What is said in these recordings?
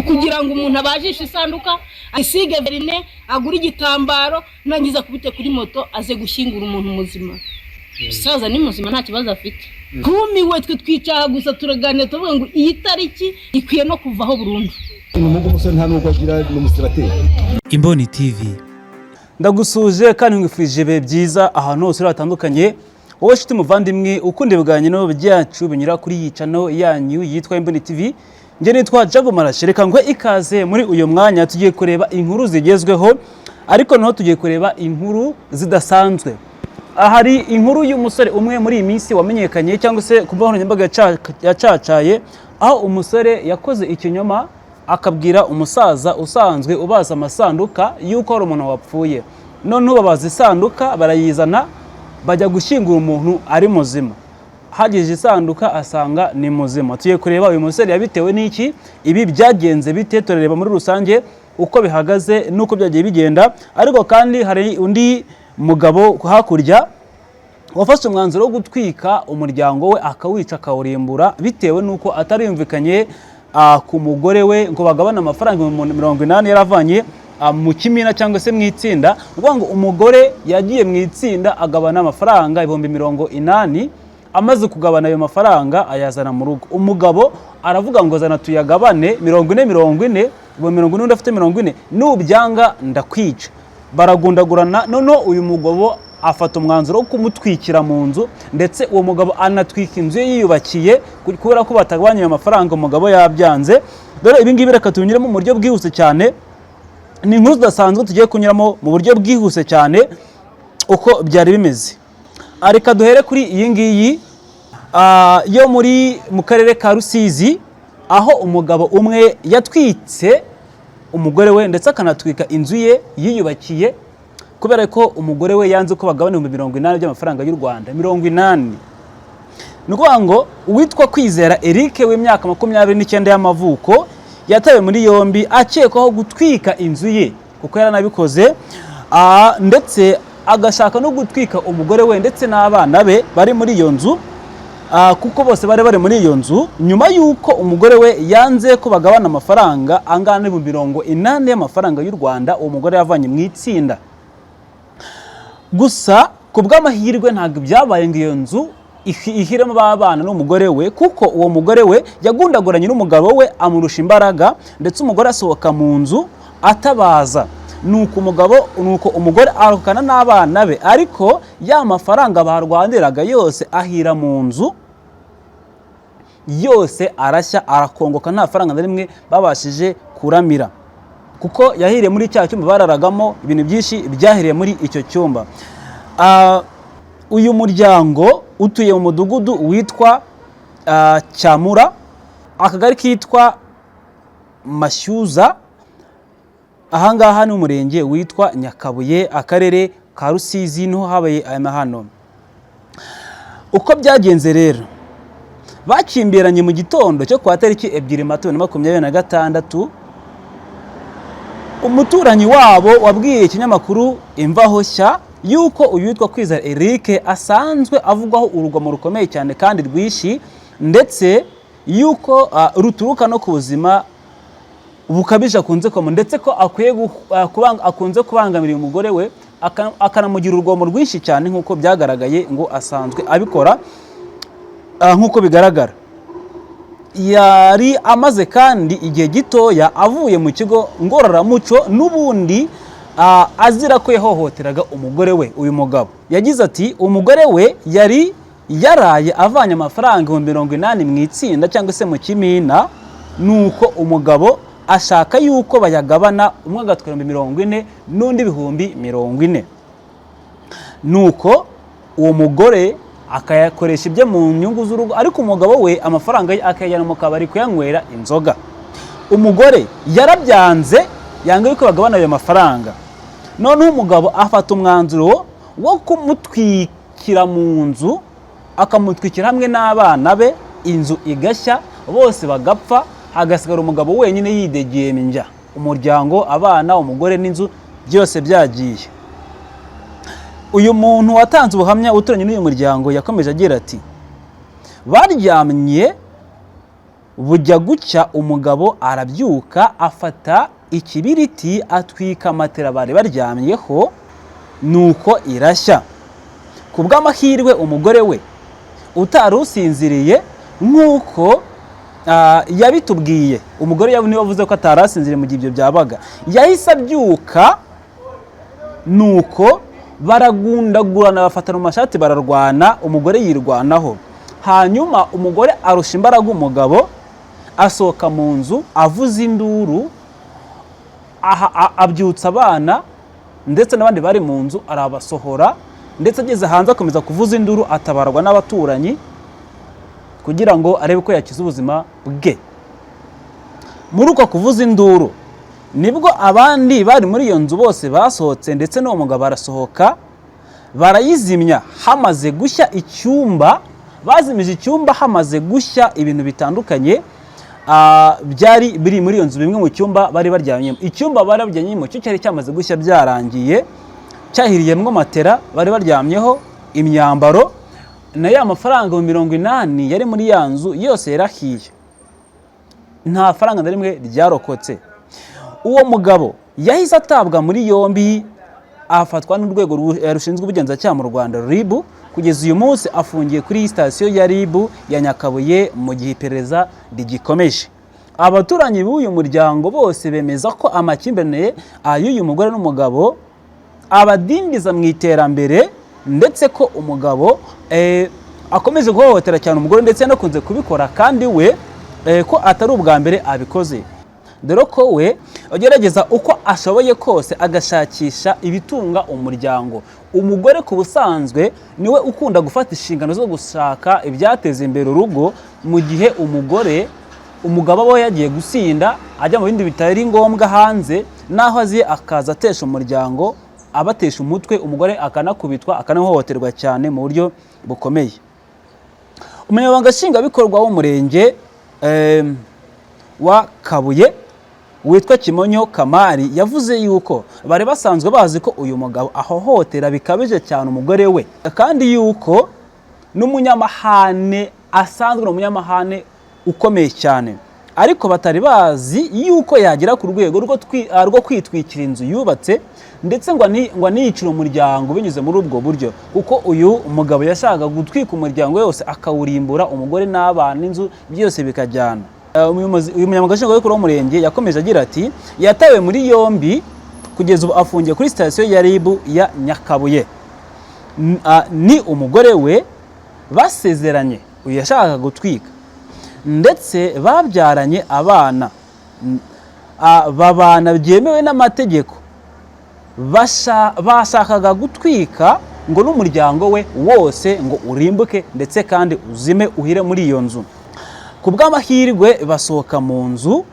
Kugira ngo umuntu abajishe isanduka, asige verine, agure igitambaro, nangiza akubite kuri moto aze gushyingura umuntu muzima. Umusaza ni muzima, nta kibazo afite. Twumiwe twe, twicara gusa turaganira, tuvuga ngo iyi tariki ikwiye no kuvaho burundu. Umuhungu w'umusore nta nubwo agira n'umusibateri. Imboni TV. Ndagusuje kandi nkwifurije ibihe byiza ahantu hose uri hatandukanye, wowe nshuti muvandimwe ukunda ibiganiro byacu binyura kuri iyi channel yanyu yitwa Imboni TV. Njye nitwa Jago Marashe. Reka nguhe ikaze muri uyu mwanya. Tugiye kureba inkuru zigezweho, ariko noneho tugiye kureba inkuru zidasanzwe. Hari inkuru y'umusore umwe muri iyi minsi wamenyekanye cyangwa se ku mbuga nkoranyambaga yacacaye, aho umusore yakoze ikinyoma akabwira umusaza usanzwe ubaza amasanduka y'uko hari umuntu wapfuye. Noneho babaza isanduka barayizana, bajya gushyingura umuntu ari muzima. Hageze isanduka asanga ni muzima. Tugiye kureba uyu musore yabitewe n'iki, ibi byagenze bite. Turareba muri rusange uko bihagaze n'uko byagiye bigenda. Ariko kandi hari undi mugabo hakurya wafashe umwanzuro wo gutwika umuryango we, akawica, akawurimbura, bitewe n'uko atariyumvikanye ku mugore we ngo bagabane amafaranga 80,000 yaravanye mu kimina cyangwa se mu itsinda. Ni ukuvuga ngo umugore yagiye mu itsinda agabana amafaranga 80,000. Amaze kugabana ayo mafaranga ayazana mu rugo. Umugabo aravuga ngo zana tuyagabane 40 40, 40, undi afite 40, nubyanga ndakwica. Baragundagurana. Noneho uyu mugabo afata umwanzuro wo kumutwikira mu nzu, ndetse uwo mugabo anatwika inzu ye yiyubakiye kubera ko batagabanya ayo mafaranga. Umugabo yabyanze. Dore ibi ngibi reka tubinyuremo mu buryo bwihuse cyane. Ni inkuru zidasanzwe tugiye kunyuramo mu buryo bwihuse cyane uko byari bimeze. Reka duhere kuri iyi ngiyi yo muri mu karere ka Rusizi, aho umugabo umwe yatwitse umugore we ndetse akanatwika inzu ye yiyubakiye kubera ko umugore we yanze ko bagabana 80,000 by'amafaranga y'u Rwanda. 80. Ni ukuvuga ngo uwitwa Kwizera Eric w'imyaka 29 y'amavuko yatawe muri yombi akekwaho gutwika inzu ye, kuko yaranabikoze, ndetse agashaka no gutwika umugore we ndetse n'abana be bari muri iyo nzu, kuko bose bari bari muri iyo nzu, nyuma y'uko umugore we yanze ko bagabana amafaranga angana n'80,000 y'amafaranga y'u Rwanda uwo mugore yavanye mu itsinda. Gusa ku bw'amahirwe ntabwo byabaye ngo iyo nzu ihiremo ba bana n'umugore we, kuko uwo mugore we yagundaguranye n'umugabo we amurusha imbaraga, ndetse umugore asohoka mu nzu atabaza. Nuko umugabo, nuko umugore arokana n'abana be, ariko ya mafaranga barwaniraga yose ahira mu nzu yose, arashya arakongoka, nta faranga na rimwe babashije kuramira, kuko yahiriye muri cya cyumba bararagamo. Ibintu byinshi byahiriye muri icyo cyumba. Uyu muryango utuye mu mudugudu witwa Cyamura, akagari kitwa Mashyuza, ahangaha ni umurenge witwa Nyakabuye, akarere ka Rusizi, niho habaye aya mahano. Uko byagenze rero, bakimbiranye mu gitondo cyo kuwa tariki 2 Mata 2026. Umuturanyi wabo wabwiye ikinyamakuru Imvaho Nshya yuko uyu witwa Kwizera Eric asanzwe avugwaho urugomo rukomeye cyane kandi rwinshi, ndetse yuko ruturuka no ku buzima bukabije akunze kubamo, ndetse ko akwiye akunze kubangamira uyu mugore we, akanamugira urugomo rwinshi cyane, nk'uko byagaragaye ngo asanzwe abikora. Nk'uko bigaragara, yari amaze kandi igihe gitoya avuye mu kigo ngororamuco n'ubundi azira ko yahohoteraga umugore we. Uyu mugabo yagize ati: "Umugore we yari yaraye avanye amafaranga 80,000 mu itsinda cyangwa se mu kimina, nuko umugabo ashaka yuko bayagabana, umwe agatwara 40,000 n'undi 40,000, nuko uwo mugore akayakoresha ibyo mu nyungu z'urugo, ariko umugabo we amafaranga ye akayajyana mu kabari kuyanywera inzoga. Umugore yarabyanze, yanga yuko bagabana ayo mafaranga. Noneho umugabo afata umwanzuro wo kumutwikira mu nzu, akamutwikira hamwe n'abana be, inzu igashya, bose bagapfa, hagasigara umugabo wenyine yidegembya. Umuryango, abana, umugore n'inzu byose byagiye." Uyu muntu watanze ubuhamya uturanye n'uyu muryango yakomeje agira ati: "Baryamye Bujya gucya, umugabo arabyuka, afata ikibiriti, atwika matera bari baryamyeho, nuko irashya. Ku bw'amahirwe, umugore we utari usinziriye, nk'uko yabitubwiye, umugore niwe wavuze ko atari asinziriye mu gihe ibyo byabaga, yahise abyuka, nuko baragundagurana, bafatana mu mashati, bararwana. Umugore yirwanaho, hanyuma umugore arusha imbaraga umugabo, asohoka mu nzu avuza induru, abyutsa abana ndetse n'abandi bari mu nzu, arabasohora. Ndetse ageze hanze akomeza kuvuza induru, atabarwa n'abaturanyi kugira ngo arebe ko yakiza ubuzima bwe. Muri uko kuvuza induru nibwo abandi bari muri iyo nzu bose basohotse, ndetse n'uwo mugabo arasohoka, barayizimya hamaze gushya icyumba. Bazimije icyumba hamaze gushya ibintu bitandukanye byari biri muri iyo nzu. Bimwe mu cyumba bari baryamyemo, icyumba bari baryamyemo cyo cyari cyamaze gushya byarangiye, cyahiriyemo matera bari baryamyeho, imyambaro na ya mafaranga 80 yari muri ya nzu yose yarahiye, nta faranga na rimwe ryarokotse. Uwo mugabo yahise atabwa muri yombi, afatwa n'urwego rushinzwe ubugenzacyaha mu Rwanda, RIB. Kugeza uyu munsi afungiye kuri sitasiyo ya RIB ya Nyakabuye mu gihe iperereza rigikomeje. Abaturanyi b'uyu muryango bose bemeza ko amakimbirane y'uyu mugore n'umugabo abadindiza mu iterambere, ndetse ko umugabo akomeje guhohotera cyane umugore, ndetse yanakunze kubikora, kandi we ko atari ubwa mbere abikoze, dore ko we agerageza uko ashoboye kose agashakisha ibitunga umuryango. Umugore ku busanzwe niwe ukunda gufata inshingano zo gushaka ibyateza imbere urugo, mu gihe umugabo aba yagiye gusinda, ajya mu bindi bitari ngombwa hanze, naho aziye akaza atesha umuryango, abatesha umutwe, umugore akanakubitwa, akanahohoterwa cyane mu buryo bukomeye. Umunyamabanga nshingwabikorwa w'umurenge wa Kabuye witwa Kimonyo Kamari yavuze yuko bari basanzwe bazi ko uyu mugabo ahohotera bikabije cyane umugore we, kandi yuko n'umunyamahane asanzwe ari umunyamahane ukomeye cyane, ariko batari bazi yuko yagera ku rwego rwo kwitwikira inzu yubatse, ndetse ngo aniyicire umuryango binyuze muri ubwo buryo, kuko uyu mugabo yashakaga gutwika umuryango wose akawurimbura, umugore n'abana n'inzu byose bikajyana. Uyu munyamabanga nshingwabikorwa w'umurenge yakomeje agira ati: "Yatawe muri yombi, kugeza ubu afungiye kuri sitasiyo ya RIB ya Nyakabuye. Ni umugore we basezeranye uyu yashakaga gutwika, ndetse babyaranye abana, babana byemewe n'amategeko. Bashakaga gutwika ngo n'umuryango we wose ngo urimbuke, ndetse kandi uzime uhire muri iyo nzu. Ku bw'amahirwe basohoka mu nzu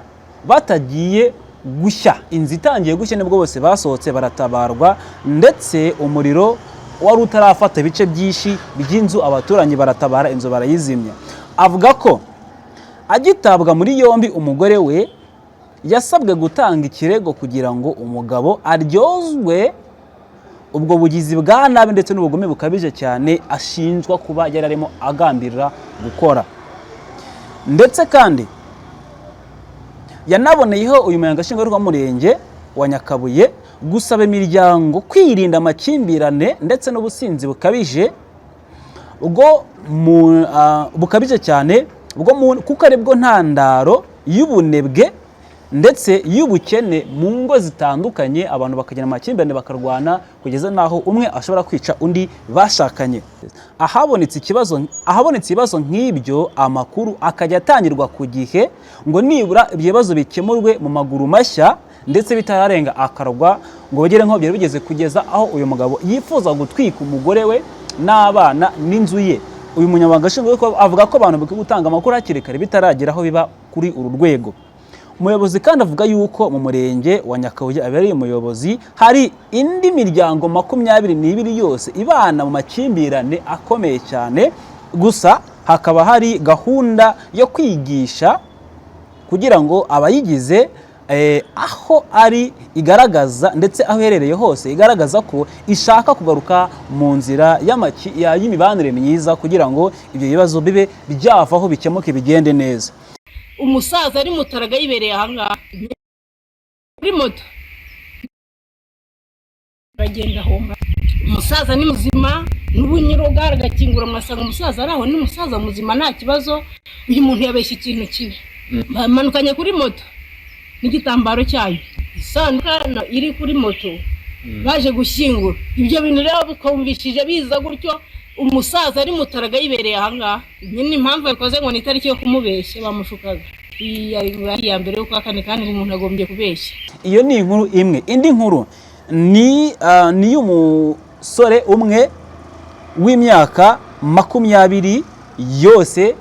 batagiye gushya. Inzu itangiye gushya nibwo bose basohotse baratabarwa, ndetse umuriro wari utarafata ibice byinshi by'inzu, abaturanyi baratabara, inzu barayizimya." Avuga ko agitabwa muri yombi umugore we yasabwe gutanga ikirego kugira ngo umugabo aryozwe ubwo bugizi bwa nabi ndetse n'ubugome bukabije cyane ashinjwa kuba yari arimo agambirira gukora. Ndetse kandi yanaboneyeho uyu munyamabanga nshingwabikorwa w'umurenge wa Nyakabuye gusaba imiryango kwirinda amakimbirane ndetse n'ubusinzi bukabije bwo bukabije cyane kuko aribwo ntandaro y'ubunebwe ndetse y'ubukene mu ngo zitandukanye, abantu bakagira amakimbirane, bakarwana kugeza n'aho umwe ashobora kwica undi bashakanye. Ahabonetse ibibazo nk'ibyo, amakuru akajya atangirwa ku gihe ngo nibura ibyo bibazo bikemurwe mu maguru mashya, ndetse bitararenga akarwa ngo bagere nk'aho byari bigeze, kugeza aho uyu mugabo yifuza gutwika umugore we n'abana n'inzu ye. Uyu munyamabanga nshingwabikorwa avuga ko abantu bakwiye gutanga amakuru hakiri kare bitaragera aho biba kuri uru rwego. Umuyobozi kandi avuga yuko mu murenge wa Nyakabuye abereye umuyobozi hari indi miryango 22 yose ibana mu makimbirane akomeye cyane, gusa hakaba hari gahunda yo kwigisha kugira ngo abayigize aho ari igaragaza, ndetse aho iherereye hose igaragaza ko ishaka kugaruka mu nzira y'imibanire myiza, kugira ngo ibyo bibazo bibe byavaho, bikemuke, bigende neza. Umusaza ari mutaraga yibereye ahangaha kuri moto, aragenda ahomba. Umusaza ni muzima n'ubunyiroga, agakingura amasanga umusaza ari aho, ni umusaza muzima, nta kibazo. Uyu muntu yabeshye ikintu kibi. Bamanukanye kuri moto n'igitambaro cyayo, isanduka iri kuri moto, baje gushyingura. Ibyo bintu rero bikumvishije biza gutyo, umusaza ari mutaraga yibereye ahangaha nyine. Impamvu yakoze ngo ni itariki yo kumubeshya, bamushukaga. Iyi yari iya mbere y'ukwa kane, kandi umuntu agombye kubeshya. Iyo ni inkuru imwe. Indi nkuru ni iy'umusore umwe w'imyaka 20 yose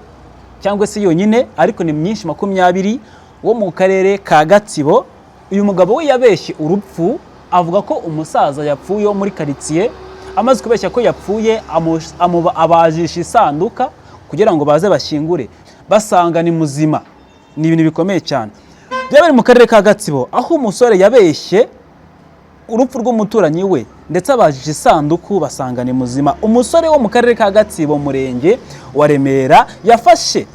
cyangwa se yonyine, ariko ni myinshi, 20, wo mu karere ka Gatsibo. Uyu mugabo we yabeshye urupfu, avuga ko umusaza yapfuye wo muri karitsiye. Amaze kubeshya ko yapfuye, abajisha isanduka kugira ngo baze bashyingure, basanga ni muzima. Ni ibintu bikomeye cyane byabereye mu karere ka Gatsibo, aho umusore yabeshye urupfu rw'umuturanyi we, ndetse abajije isanduku basanga ni muzima. Umusore wo mu karere ka Gatsibo, murenge wa Remera, yafashe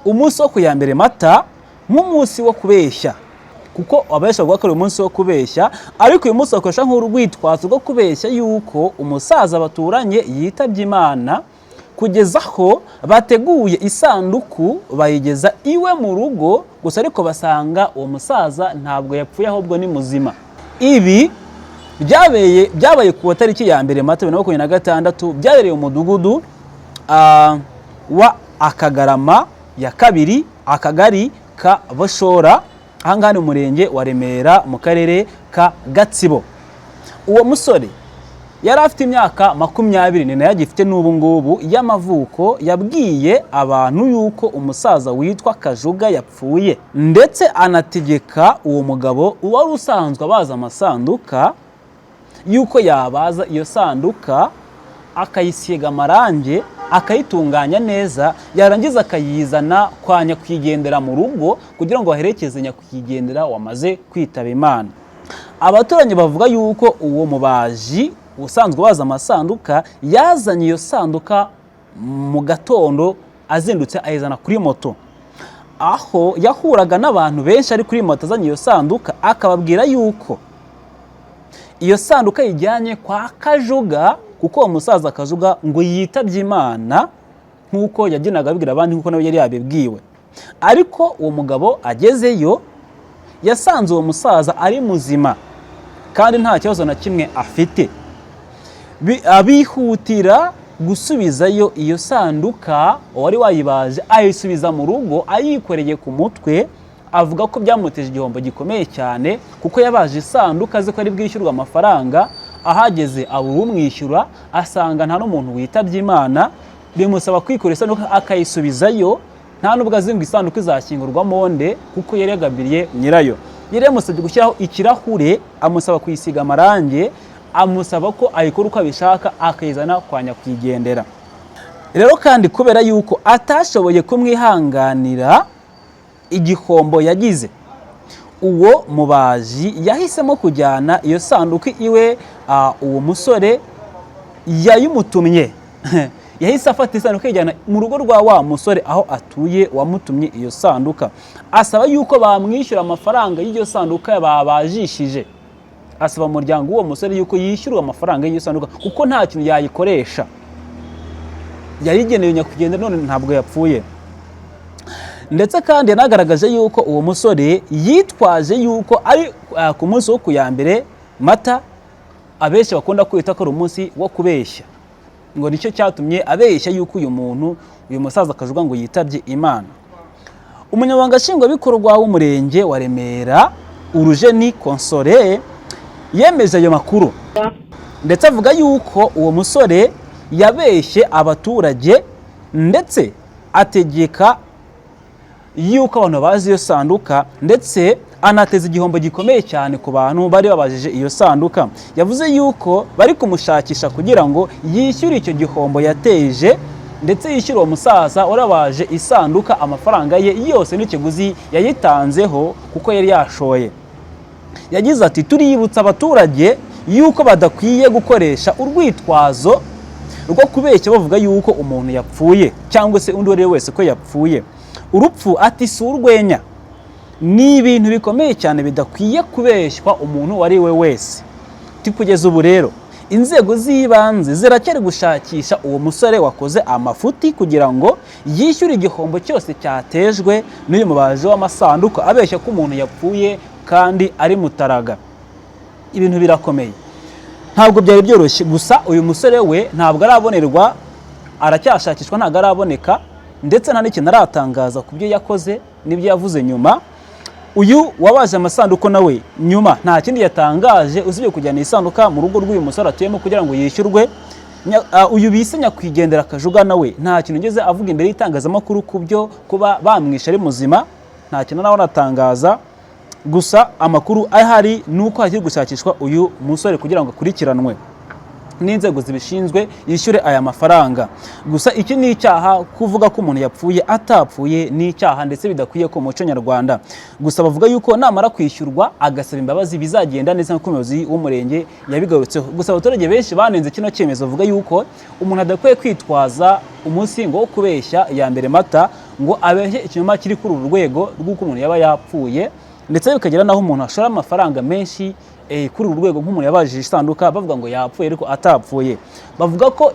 umunsi wo ku ya mbere Mata nk'umunsi wo kubeshya, kuko abenshi bavuga ko ari umunsi wo kubeshya, ariko uyu munsi bakoresha nk'urwitwazo rwo kubeshya yuko umusaza baturanye yitabye Imana, kugeza aho bateguye isanduku bayigeza iwe mu rugo gusa, ariko basanga uwo musaza ntabwo yapfuye, ahubwo ni muzima. Ibi byabaye ku tariki ya mbere Mata 2026, byabereye mu mudugudu wa Akagarama ya kabiri, akagari ka Boshora, ahangaha ni umurenge wa Remera mu karere ka Gatsibo. Uwo musore yari afite imyaka 20, ni nayo agifite n'ubu ngubu y'amavuko. Yabwiye abantu yuko umusaza witwa Kajuga yapfuye, ndetse anategeka uwo mugabo wari usanzwe abaza amasanduka yuko yabaza iyo sanduka, akayisiga amarangi, akayitunganya neza, yarangiza akayizana kwa nyakwigendera mu rugo kugira ngo baherekeze nyakwigendera wamaze kwitaba Imana. Abaturanyi bavuga yuko uwo mubaji usanzwe ubaza amasanduka yazanye iyo sanduka mu gatondo azindutse, ayizana kuri moto, aho yahuraga n'abantu benshi ari kuri moto azanye iyo sanduka, akababwira yuko iyo sanduka yijyanye kwa Kajuga, kuko uwo musaza Kajuga ngo yitabye Imana, nk'uko yagendaga abibwira abandi, nk'uko nawe yari yabibwiwe. Ariko uwo mugabo agezeyo yasanze uwo musaza ari muzima kandi nta kibazo na kimwe afite. Bihutira gusubizayo iyo sanduka, uwari wayibaje ayisubiza mu rugo ayikoreye ku mutwe. Avuga ko byamuteje igihombo gikomeye cyane, kuko yabaje isanduka azi ko ari bwishyurwe amafaranga, ahageze abura umwishyura, asanga nta n'umuntu witabye Imana. Bimusaba kwikorera isanduka akayisubizayo, nta nubwo azi ngo isanduku izashyingurwamo nde, kuko yari yagabiriye nyirayo. Yari yamusabye gushyiraho ikirahure, amusaba kuyisiga amarangi, amusaba ko ayikora uko abishaka, akayizana kwa nyakwigendera. Rero kandi kubera yuko atashoboye kumwihanganira igihombo yagize, uwo mubaji yahisemo kujyana iyo sanduku iwe. Uwo musore yayimutumye yahise afata isanduku ayijyana mu rugo rwa wa musore aho atuye wamutumye iyo sanduka, asaba yuko bamwishyura amafaranga y'iyo sanduka babajishije. Asaba umuryango w'uwo musore yuko yishyurwa amafaranga y'iyo sanduka, kuko nta kintu yayikoresha, yayigenewe nyakwigendera, none ntabwo yapfuye. Ndetse kandi yanagaragaje yuko uwo musore yitwaje yuko ari ku munsi wo ku ya mbere Mata, abenshi bakunda kwita ko ari umunsi wo kubeshya, ngo nicyo cyatumye abeshya yuko uyu muntu, uyu musaza Kajuga, ngo yitabye Imana. Umunyamabanga nshingwabikorwa w'umurenge wa Remera, Urujeni Console, yemeje ayo makuru, ndetse avuga yuko uwo musore yabeshye abaturage, ndetse ategeka yuko abantu bazi iyo sanduka, ndetse anateza igihombo gikomeye cyane ku bantu bari babajije iyo sanduka. Yavuze yuko bari kumushakisha kugira ngo yishyure icyo gihombo yateje, ndetse yishyure uwo musaza warabaje isanduka amafaranga ye yose n'ikiguzi yayitanzeho, kuko yari yashoye. Yagize ati: "Tuributsa abaturage yuko badakwiye gukoresha urwitwazo rwo kubeshya bavuga yuko umuntu yapfuye cyangwa se undi uwo ari we wese ko yapfuye." Urupfu, ati, si urwenya, ni ibintu bikomeye cyane bidakwiye kubeshywa umuntu uwo ari we wese. Ati, kugeza ubu rero inzego z'ibanze ziracyari gushakisha uwo musore wakoze amafuti kugira ngo yishyure igihombo cyose cyatejwe n'uyu mubaji w'amasanduku abeshya ko umuntu yapfuye kandi ari mutaraga. Ibintu birakomeye, ntabwo byari byoroshye. Gusa uyu musore we ntabwo arabonerwa, aracyashakishwa, ntabwo araboneka, ndetse nta n'ikintu aratangaza ku byo yakoze n'ibyo yavuze nyuma. Uyu wabaje amasanduku nawe nyuma nta kindi yatangaje usibye kujyana isanduka mu rugo rw'uyu musore atuyemo kugira ngo yishyurwe. Uyu bise nyakwigendera Kajuga nawe nta kintu ngeze avuga imbere y'itangazamakuru ku byo kuba bamwishe ari muzima, nta kintu nawe aratangaza. Gusa amakuru ahari ni uko hakiri gushakishwa uyu musore kugira ngo akurikiranwe n'inzego zibishinzwe, yishyure aya mafaranga. Gusa iki ni icyaha, kuvuga ko umuntu yapfuye atapfuye ni icyaha, ndetse bidakwiye ko mu muco nyarwanda. Gusa bavuga yuko namara kwishyurwa agasaba imbabazi bizagenda neza, nk'uko umuyobozi w'umurenge yabigarutseho. Gusa abaturage benshi banenze kino cyemezo, bavuga yuko umuntu adakwiye kwitwaza umunsi ngo wo kubeshya ya mbere Mata ngo abeshye ikinyoma kiri kuri uru rwego rw'uko umuntu yaba yapfuye, ndetse bikagera n'aho umuntu ashora amafaranga menshi kuri uru rwego, nk'umuntu yabajije isanduka bavuga ngo yapfuye ariko atapfuye. Bavuga ko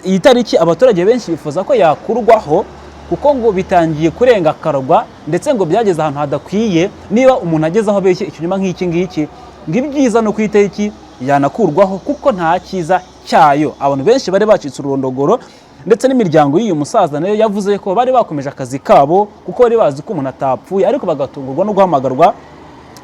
iyi tariki abaturage benshi bifuza ko yakurwaho, kuko ngo bitangiye kurenga akarwa, ndetse ngo byageze ahantu hadakwiye. Niba umuntu ageze aho abeshye ikinyoma nk'iki ngiki, ngo ibyiza no ku itariki yanakurwaho kuko nta cyiza cyayo. Abantu benshi bari bacitse ururondogoro, ndetse n'imiryango y'uyu musaza nayo yavuze ko bari bakomeje akazi kabo kuko bari bazi ko umuntu atapfuye, ariko bagatungurwa no guhamagarwa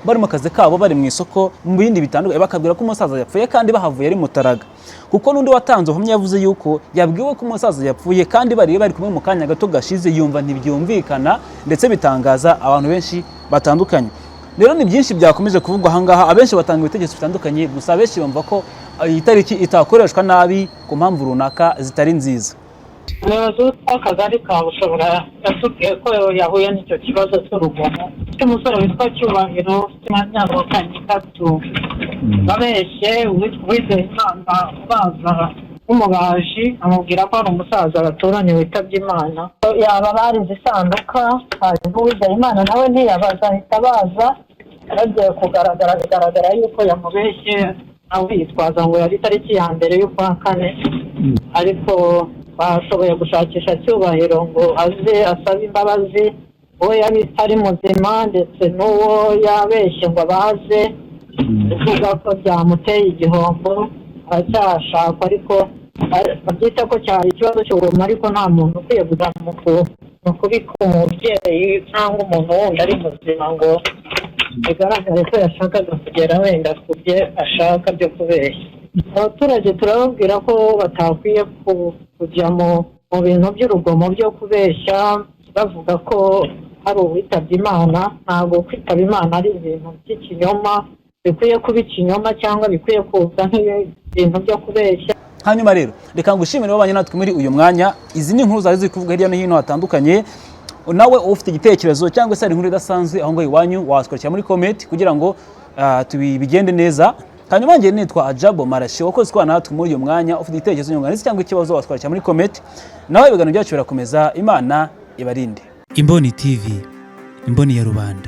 bari mu kazi kabo, bari mu isoko, mu bindi bitandukanye, bakabwira ko umusaza yapfuye kandi bahavuye ari mutaraga. Kuko n'undi watanze ubuhamya yavuze yuko yabwiwe ko umusaza yapfuye kandi bari kumwe mu kanya gato gashize, yumva ntibyumvikana, ndetse bitangaza abantu benshi batandukanye. Rero ni byinshi byakomeje kuvugwa ahangaha, abenshi batanga ibitekerezo bitandukanye. Gusa abenshi bumva ko iyi tariki itakoreshwa nabi ku mpamvu runaka zitari nziza. Umuyobozi w'akagari ka Bushobora yatubwiye ko yahuye n'icyo kibazo cy'urugomo cy'umusore witwa Cyubahiro, ufite imyaka 3, babeshye uwitwa Uwizeyimana ubaza w'umubaji, amubwira ko hari umusaza baturanye witabye Imana. Yaba barize isanduka, hanyuma Uwizeyimana nawe ntiyabaza, ahita abaza. Bagiye kugaragara, bigaragara yuko yamubeshye, nawe yitwaza ngo yari itariki ya mbere y'ukwa kane. Ariko bashoboye gushakisha Cyubahiro ngo aze asabe imbabazi uwo yari ari muzima, ndetse n'uwo yabeshye ngo abaze, uvuga ko byamuteye igihombo. Aracyashakwa, ariko babyita ko cyari ikibazo cy'urugomo, ariko nta muntu ukwiye kujya mu kubika umubyeyi cyangwa umuntu wundi ari muzima ngo bigaragare ko yashakaga kugera wenda ku byo ashaka byo kubeshya. Abaturage turababwira ko batakwiye kujya mu bintu by'urugomo byo kubeshya bavuga ko hari uwitabye Imana. Ntabwo kwitaba Imana ari ibintu by'ikinyoma bikwiye kuba ikinyoma cyangwa bikwiye kuza nk'ibintu byo kubeshya. Hanyuma rero reka ngushimire wabanye natwe muri uyu mwanya. Izi ni inkuru zari ziri kuvuga hirya no hino hatandukanye. Nawe ufite igitekerezo cyangwa se hari inkuru idasanzwe aho ngaho iwanyu, watwandikira muri comment kugira ngo bigende neza. Hanyuma njye nitwa Ajabo Marashi, wakoze kubana natwe muri uyu mwanya. Ufite igitekerezo, nyunganizi cyangwa ikibazo, watwandikira muri comment. Nawe ibiganiro byacu birakomeza. Imana ibarinde. Imboni TV, imboni ya rubanda.